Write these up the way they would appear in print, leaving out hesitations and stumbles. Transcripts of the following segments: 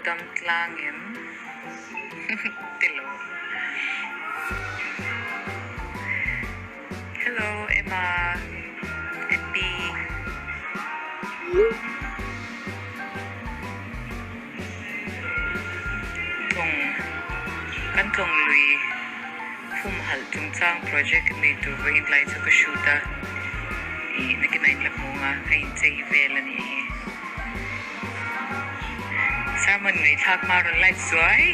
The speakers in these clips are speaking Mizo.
dam tlang em? Tilo. Hello Emma and Pi. Tlawng kan tlawng lui humhalh chungchang project nei tur vawiin tlai chu ka shoot a ih nakinah in la hmu ang a ka inchei vel a nih hi. Sermon ngaihthlak hma rawn live zuai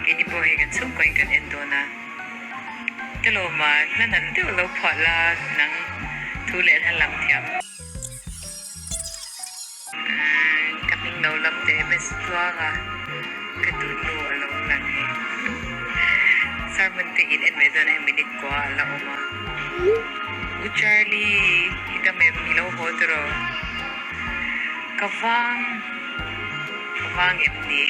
keini pawh hei kan chhungkaw in kan en dawn a Telawma hla nalh deuh lo phuah la nang thu leh hla lam thiam. Ka hming lo lam teh Miss Tluanga ka duhnu a lo lang e. Sermon te in en mai dawn a hei minute kua a la awm a. U Charlie i dam em i lo haw tawh? Ka vang ka vang em ni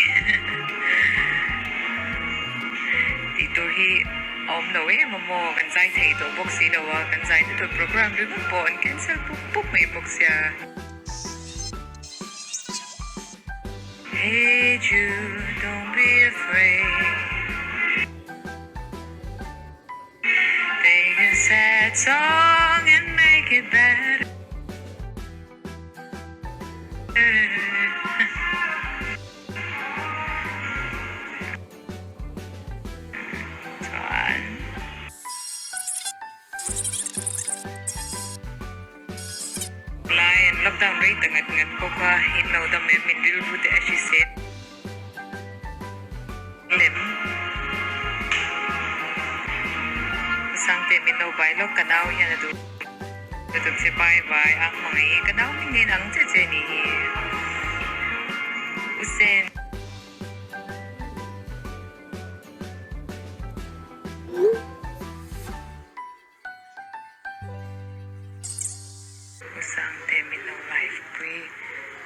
tih tur hi a awm lo em a maw kan zai thei tawh bawk si lo a kan zai na tur program ringawt pawh an cancel pup pup mai bawk sia. Hey Jude don't be afraid Take a sad song and make it better. Chuan Lai an lockdown rei ta ngat ngat bawk a, in lo dam em min rilru te a hrisel lem. Sangte min lo bai lawk ka nau hian a duh lutuk che bye bye a hmangaih ka nau min nen ang che che ni hi Usen. U Sangte min lo live pui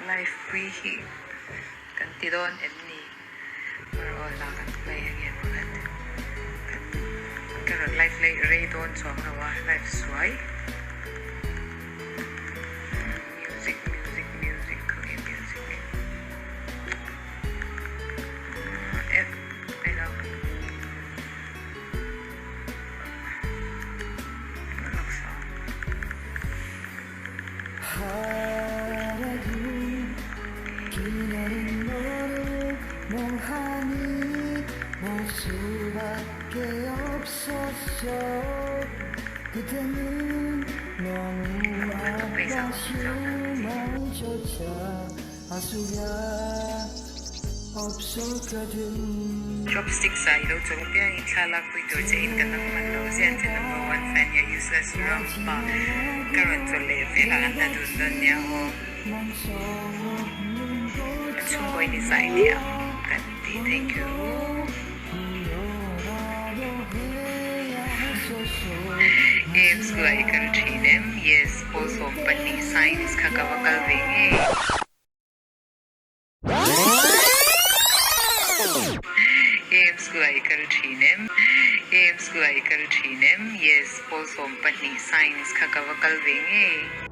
live pui hi kan ti dawn em ni? Erawh hla kan play a nge pakhat kan ka rawn live leh rei dawn chuang lo a live suai music music music khawnge music F I love Chopsticks ah i lo chawlh apiangin thla lakpui tur che in ka nam hman lo ziah che number one fan ya useless ram pa ka rawn chawlh leh vel ah an la dun dawn nia aw. Kan chhungkaw in i zai thiam kan ti thank you. Aim school ah i kal thin em? Yes, pawl 12 science kha ka va kal ve ngei. Aim school ah i kal thin em? Aim school ah i kal thin em? Yes, pawl 12 science kha ka va kal ve ngei.